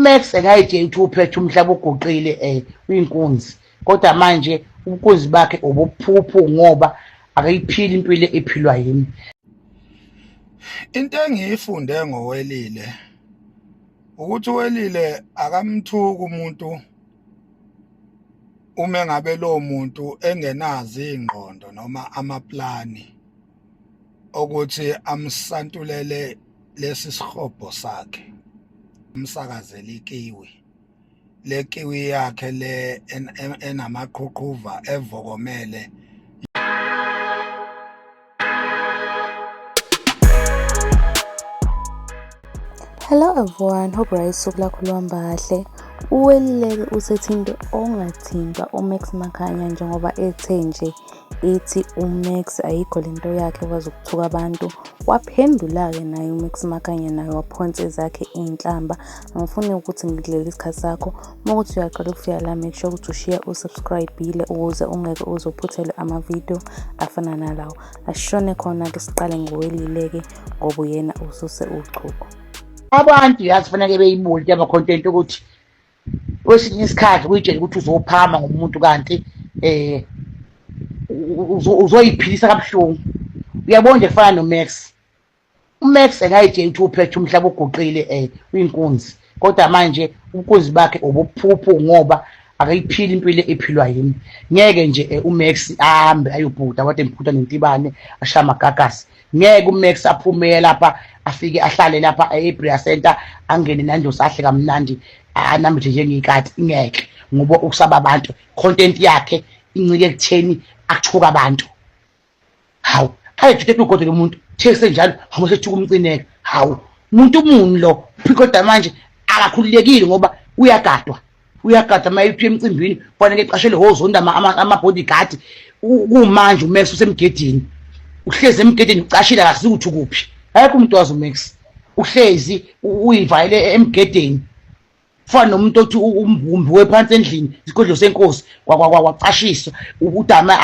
UMax engayitsheli ukuthi uphethe umhlaba oguqile uyinkunzi, kodwa manje ubunkunzi bakhe ubuphuphu ngoba akayiphili impilo ephilwa yimi. Into engiyifunde ngoWelile ukuthi uWelile akamthuki umuntu uma ngabe lowo muntu engenazo ingqondo noma amaplani ukuthi amsantulele lesi sihobho sakhe, umsakazele ikiwi le kiwi yakhe le enamaqhuqhuva evokomele. Hello everyone, hope right usuku lakho luhamba kahle. Uweluleke usethinte ongathintwa uMax Makhanya njengoba ethe nje ithi uMax ayikho lento yakhe kwazi ukuthuka abantu. Waphendula-ke naye uMax Makhanya naye waphonsa ezakhe iy'nhlamba. Angifuni ukuthi ngidlele isikhathi sakho. Uma ukuthi uyaqala ukufika la, make sure ukuthi ushiye usubscribe-ile ukuze ungeke uzophuthelwe ama-video afana nalawo. Asishone khona-ke siqale ngowelile-ke ngoba uyena ususe uchuku. Abantu yazi fanele beyibuke into yama-content ukuthi kwesinye isikhathi kuyitshela ukuthi uzophama ngomuntu kanti uzoyiphilisa kabuhlungu. Uyabona nje kufana noMax. UMax engayitshela ukuthi uphethe umhlaba oguqile uyinkunzi, kodwa manje ubunkunzi bakhe ubuphuphu ngoba akayiphili impilo ephilwa yimi. Ngeke nje uMax ahambe ayobhuda kodwa embhuda nentibane ashaya amagagasi. Ngeke uMax aphume lapha afike ahlale lapha eBria Center angene nandosi ahle kamnandi anambithe njengekati, ngeke, ngoba ukusaba abantu. Content yakhe incike ekutheni athuka abantu. Hawu, ayejike ugodo lomuntu these njalo hawu sethuka umcineka. Hawu, umuntu muni lo? Kodwa manje akakhululekile ngoba uyagadwa. Uyagada uma ephiwe emcimbini kufanele eqashelwe hozonda ama-bodyguard. Kumanje uMax usemgedeni, uhlezi emgedeni ucashile akazi ukuthi ukuphi. Akekho umuntu wazi uMax, uhlezi uyivayele emgedeni. Kufana nomuntu othi umbumbi wephansi endlini isigodlo senkosi wacashiswa udama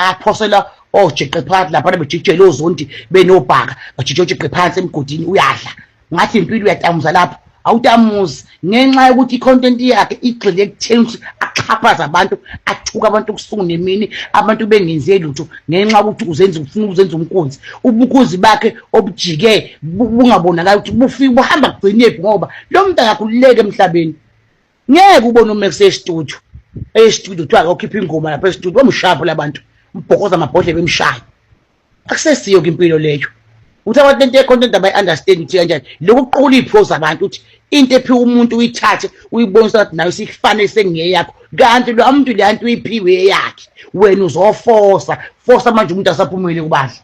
aphosela ojeqe phansi lapha bejijele ozondi benobhaka bajije ojeqe phansi emgodini uyadla. Ngathi impilo uyatamuza lapho, awutamuzi ngenxa yokuthi i-content yakhe igxile ekutheni ukuthi axhaphaze abantu, athuke abantu kusuku nemini, abantu bengenzi lutho ngenxa yokuthi uzenza ufuna ukuzenza umkunzi. Ubunkunzi bakhe obujike bungabonakali ukuthi bufika buhamba kugcinephi ngoba lo muntu akakhululeki emhlabeni. Ngeke ubone uMax e-studio, e-studio kuthiwa akokhipha ingoma lapha e-studio, bamshaya phela abantu, umbhokoza amabhodlela bemshaya. Akusesiyo ke impilo leyo. Uthi abantu lento ye-content abayi-understand ukuthi kanjani. Lokhu kuqola iy'phiwo zabantu ukuthi into ephiwe umuntu uyithathe uyibonise ukuthi nayo sikufanele sengiyeyakho, kanti lo muntu le nto uyiphiwe eyakhe, wena uzofosa fosa manje umuntu asaphumile kubandla.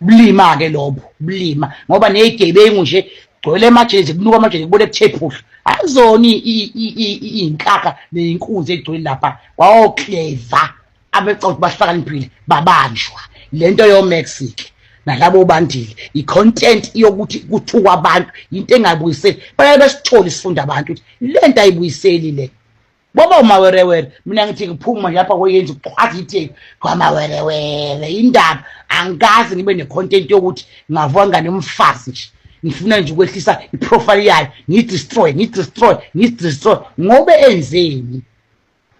Bulima ke lobo, bulima ngoba nezigebengu nje gcwele emajele kunuka amajele kubole kuthephula. Akuzona iy'nkakha ney'nkunzi egcwele lapha, kwawokleva abeca ukuthi bahlakaniphile babanjwa. Lento yoMax ke nalabo bandile i-content yokuthi kuthukwa abantu into engabuyiseli. Baye besithole isifunda abantu ukuthi lento ayibuyiseli le. Boba umawerewere, mina ngithi ngiphuma nje lapha koyenza ukuqhwaza itheki kwamawerewere indaba. Angikaze ngibe ne-content yokuthi ngavuka ngane umfazi nje ngifuna nje ukwehlisa i-profile yayo, ngiyi-destroy, ngiyi-destroy, ngiyi-destroy ngobe enzeni?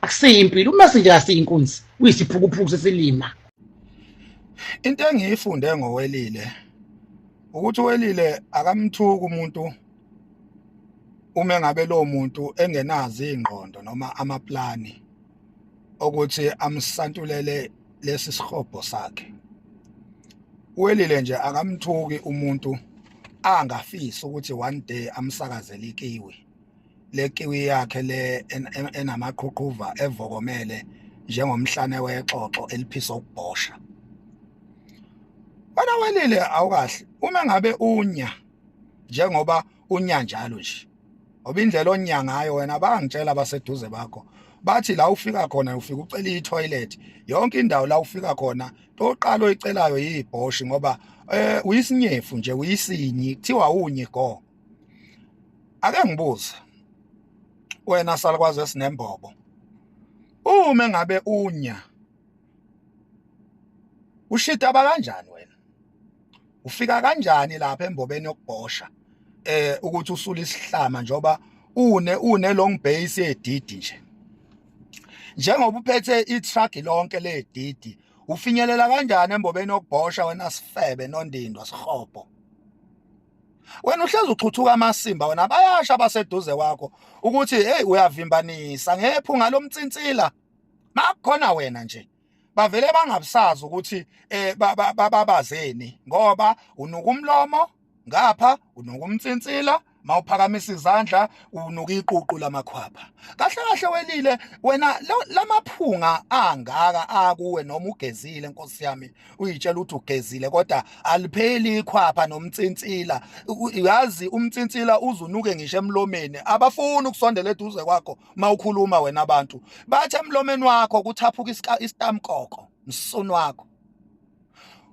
Akusiyo impilo. UMax nje akasiyinkunzi, uyisiphukuphuku sesilima. Into engiyifunde ngowelile ukuthi uWelile akamthuki umuntu uma ngabe lowo muntu engenazo ingqondo noma amaplani ukuthi amsantulele lesi sihobho sakhe. Uwelile nje akamthuki umuntu angafisi ukuthi one day amsakazele ikiwi le kiwi yakhe le enamaqhuqhuva evokomele njengomhlane wexoxo eliphisa ukubhosha. Wena Welile awukahle uma ngabe unya njengoba unya njalo nje, ngoba indlela onya ngayo wena bangitshela abaseduze bakho bathi la ufika khona ufika ucela i-toilet yonke indawo la ufika khona toqala oyicelayo yibhoshi ngoba uyisinyefu nje uyisinyi kuthiwa unye go. Ake ngibuze wena salukwazi esinembobo, uma ngabe unya ushita kanjani wena? Ufika kanjani lapha embobeni yokubhosha Ukuthi usule isihlama njoba une long base yedidi nje, njengoba uphethe i-truck lonke ledidi, ufinyelela kanjani embobeni yokubhosha wena sifebe nondindwa sihobho? Wena uhlezi uxhuthuka amasimba wena, bayasha abaseduze kwakho ukuthi hey, uyavimbanisa ngephunga lomntsinsila. Makukhona wena nje bavele bangabusazi ukuthi babazeni, ngoba unuka umlomo ngapha, unuka umntsinsila mawuphakamisa izandla, unuka iququ lamakhwapha. Kahle kahle welile wena, lamaphunga angaka akuwe noma ugezile, nkosi yami, uyitshela ukuthi ugezile kodwa alipheli ikhwapha nomntsinsila. Uyazi umntsinsila uzunuke ngisho emlomeni, abafuni ukusondela eduze kwakho mawukhuluma wena. Abantu bathi emlomeni wakho kuthaphuka isitamkoko, msunu wakho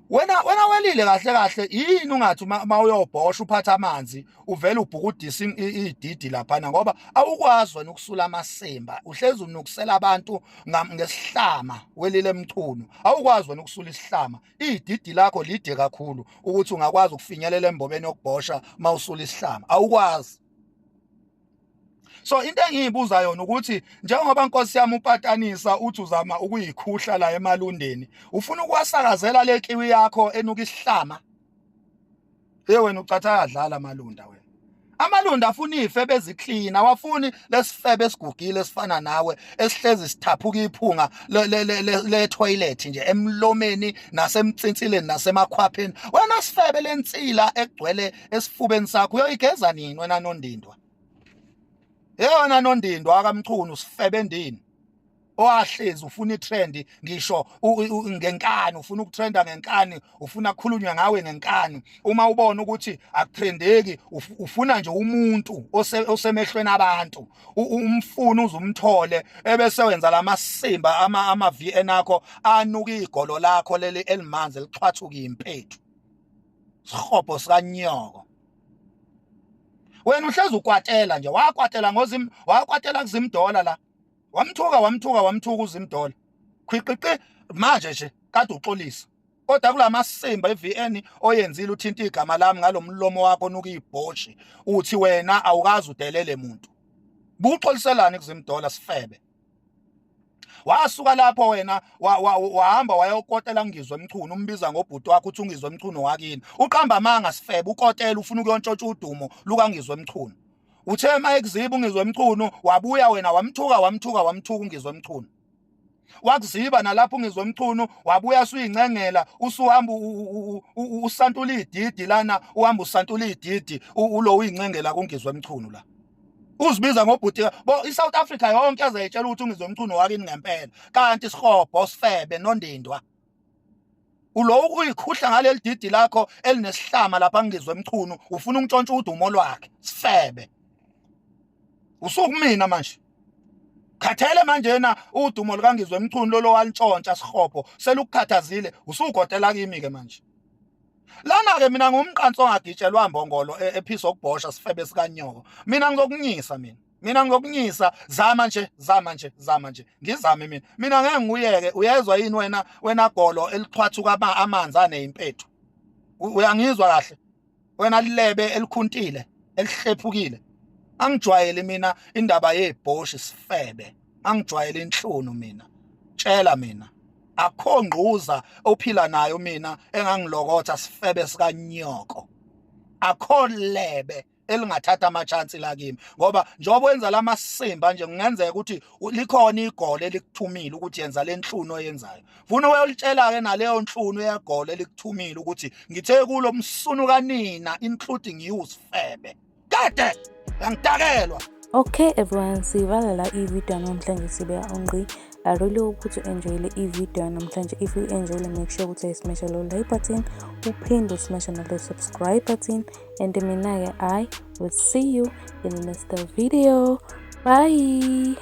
wena. Wena welile, kahle kahle yini ungathi uma uyobhosha uphatha amanzi, uvele ubhukudisa ididi laphana, ngoba awukwazi wena ukusula amasimba, uhlezi unukusela abantu ngesihlama. Welile Mchunu, awukwazi wena ukusula isihlama. Ididi lakho lide kakhulu ukuthi ungakwazi ukufinyelela embobeni yokubhosha mawusula isihlama, awukwazi. So into engiyibuza yona ukuthi njengoba, nkosi yami, upatanisa uthi uzama ukuyikhuhla la emalundeni, ufuna ukuwasakazela le kiwi yakho enuka isihlama? Hey wena, ucatha yadlala amalunda wena. Amalunda afuna ifebe eziclean, awafuni lesifebe esigugile esifana nawe esihlezi sithaphuka iphunga le toilet nje emlomeni nasemtsinsileni nasemakhwapheni. Wena sifebe, lensila egcwele esifubeni sakho uyoyigeza nini wena nondindwa? Yona nondindwa akaMchunu, sifebe ndini owahlezi ufuna itrend ngisho ngenkani, ufuna ukutrenda ngenkani, ufuna kukhulunywe ngawe ngenkani. Uma ubona ukuthi akutrendeki, ufuna nje umuntu osemehlweni abantu, umfuna uzumthole, ebese wenza lamasimba ama VN akho anuka igolo lakho leli elimanzi elixhwathuka impethu. Sihobho sikanyoko wena, uhlezi ukwatela nje. Wakwatela ngozim, wakwatela kuZimdola la, wamthuka, wamthuka, wamthuka uZimdola khwiqiqi. Manje nje kade uxolisa, kodwa kulamasimba eVN oyenzile uthinta igama lami ngalomlomo wakho nuka ibhoshi, uthi wena awukazi udelele muntu. Buxoliselani kuZimdola, sifebe? Wasuka lapho wena wahamba wayokotela Ngizwe Mchunu, umbiza ngobhuti wakho, uthi uNgizwe Mchunu wakini. Uqamba amanga sifebe, ukotela ufuna ukuyontshontsha udumo lukaNgizwe Mchunu. Uthe uma ekuziba uNgizwe Mchunu, wabuya wena wamthuka, wamthuka, wamthuka uNgizwe Mchunu. Wakuziba nalapho uNgizwe Mchunu, wabuya suyincengela, usuhamba usantula ididi lana, uhamba usantula ididi ulo uyincengela kuNgizwe Mchunu la, uzibiza ngobhuti bo. iSouth Africa yonke azayitshela ukuthi uNgizwe Mchunu wakini ngempela, kanti sihobho sifebe nondindwa ulo uyikhuhla ngaleli didi lakho elinesihlama lapha Ngizwe Mchunu, ufuna ukuntshontsha udumo lwakhe. Sifebe, usukumina manje, khathele manje na udumo lukaNgizwe Mchunu lolo walintshontsha sihobho, selukukhathazile, usugotela kimi ke manje lana ke. Mina ngumqanso ongagitshelwa mbongolo ephisa okubhosha. Sifebe sikanyoko, mina ngizokunyisa mina ngizokunyisa. Zama nje, zama nje, zama nje, ngizame mina. Mina ngeke ngiyeke, uyezwa yini wena? Wena golo elixhwathuka amanzi aneyimpethu, uyangizwa kahle wena lilebe elikhuntile elihlephukile? Angijwayele mina indaba yebhoshi sifebe, angijwayele inhlunu mina. Tshela mina, akho ngquza ophila nayo mina engangilokotha, sifebe sikanyoko. Akho lebe elingathatha ama-chance la kimi, ngoba njengoba wenza lamasimba nje, kungenzeka ukuthi likhona igolo elikuthumile ukuthi yenza le nhlunu oyenzayo. Funa uyolitshela-ke naleyo nhlunu yegolo elikuthumile ukuthi ngithe kulo msunu kanina, including you sifebe, kade yangidakelwa. Okay everyone, siyivala la i-video namhlanje, sibeka ungqi. I really hope ukuthi u-enjoyile i-video namhlanje. If you enjoyile, make sure ukuthi uyasmasha lo like button, uphinde usmashe nalo subscribe button, and mina-ke I will see you in the next video. Bye.